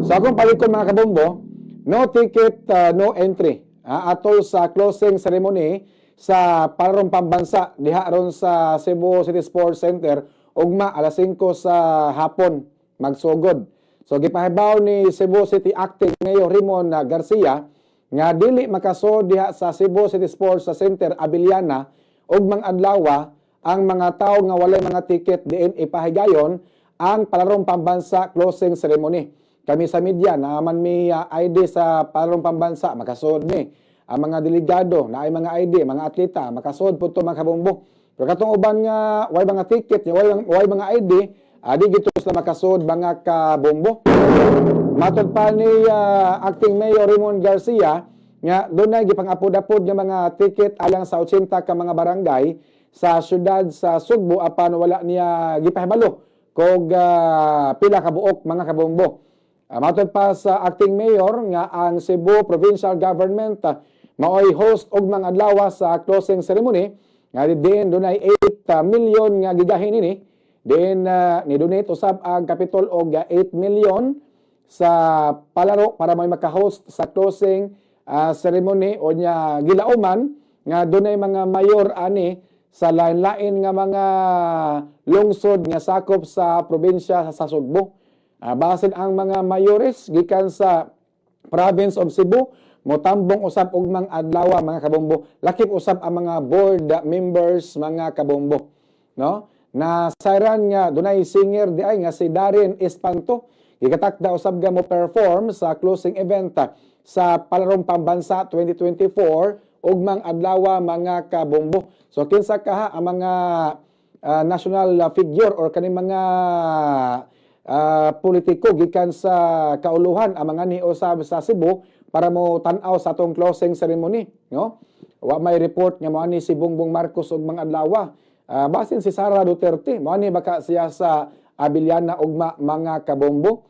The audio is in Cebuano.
Sa akong palikon, mga kabombo, no ticket, no entry. Atol sa closing ceremony sa Palarong Pambansa diha ron sa Cebu City Sports Center ugma alas 5 sa hapon magsugod. So gipahibaw ni Cebu City Acting Mayor Raymond Garcia nga dili makasud diha sa Cebu City Sports Center Abellana ugmang adlaw ang mga tawo nga walay mga ticket diin ipahigayon ang Palarong Pambansa closing ceremony. Kami sa media naa man mi ID sa Palarong Pambansa, makasud mi. Ang mga delegado naay mga ID, mga atleta makasud pud to, mga kabombo. Pero katong uban nga way mga ticket, way mga ID, di gito sila makasud, mga kabombo. Matod pa ni Acting Mayor Raymond Garcia nga dunay gipang-apod-apod nga mga ticket alang sa 80 ka mga barangay sa syudad sa Sugbo, apan wala niya gipahibalo kog pila ka buok, mga kabombo. Matod pa sa acting mayor nga ang Cebu Provincial Government maoy host og mga adlaw sa closing ceremony nga diin dunay 8 million nga gigahin ini diin ni-donate usab ang Capitol og 8 million sa palaro para may maka-host sa closing ceremony. O nya gilauman nga dunay mga mayor ani sa lain-lain nga mga lungsod nga sakop sa probinsya sa Sugbo. Basin ang mga mayores gikan sa province of Cebu motambong usab ugmang adlaw, mga kabombo. Lakip usab ang mga board members, mga kabombo, no? Na sayran nga dunay singer di ay nga si Darren Espanto gikatakda usab nga mo perform sa closing event sa Palarong Pambansa 2024 ugmang adlaw, mga kabombo. So kinsa kaha ang mga national figure or kaning mga politiko gikan sa kauluhan ang mga niusab sa Cebu para mo tan-aw sa atong closing ceremony, no? Wa may report nga moani si Bongbong Marcos ug mga adlaw. Basin si Sara Duterte moani baka siya sa Abellana ugma, mga kabombo.